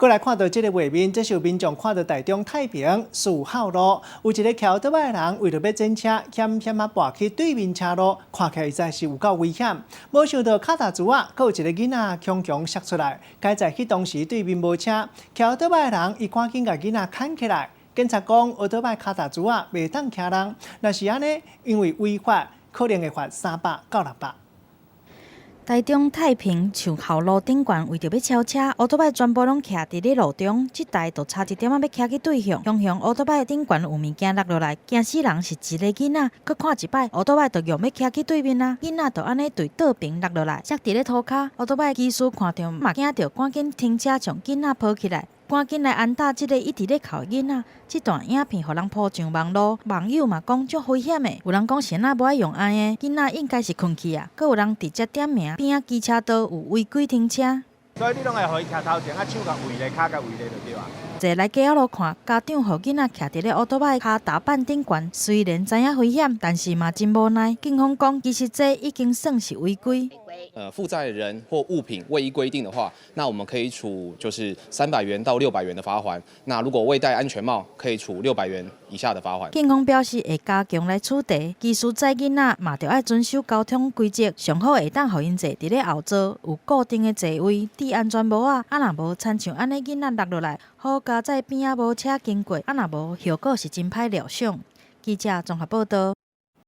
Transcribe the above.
閣來看到這个畫面，這是有民眾看到台中太平四號路有一个騎歐多擺的人，為著欲轉車，險險仔跋去對面車路，看起來實在是有夠危險。無想到跤踏珠仔，閣有一个囡仔強強摔出來，佳哉彼當時對面無車，騎歐多擺的人伊趕緊共囡仔牽起來。警察講，歐多擺跤踏珠仔袂當騎人，若是按呢，因為違法，可能會罰300到600。台中太平樹後路頂懸，為著欲超車，烏托邦全部攏徛佇咧路中，這台就差一點仔欲騎去對向，雄雄烏托邦頂懸有物件落落來，驚死人是一个囡仔，閣看一擺，烏托邦就用欲騎去對面啊，囡仔就按呢對倒爿落落來，摔佇咧塗跤，烏托邦機師看著嘛驚著，趕緊停車將囡仔抱起來。趕緊來安搭這个一直咧哭的囡仔，這段影片予人鋪上網路，網友嘛講足危險的，有人講是按怎無愛用按的，囡仔應該是睏去啊，閣有人直接點名邊仔機車道有違規停車。所以你攏會予伊徛頭前，啊手共圍咧，跤共圍咧就對啊。坐來街仔路看，家長予囡仔徛佇咧烏托邦跤踏板頂懸，雖然知影危險，但是嘛真無奈。警方講，其實這已經算是違規。負載人或物品未依規定的話，那我們可以處就是300元到600元的罰鍰。那如果未戴安全帽，可以處600元以下的罰鍰。警方表示會加強來取締，其實載囡仔嘛著愛遵守交通規則，上好會當予𪜶坐佇咧後座，有固定的座位，戴安全帽仔，啊若無親像按呢囡仔落落來，好佳哉邊仔無車經過，啊若無後果是真歹料想。記者綜合報道。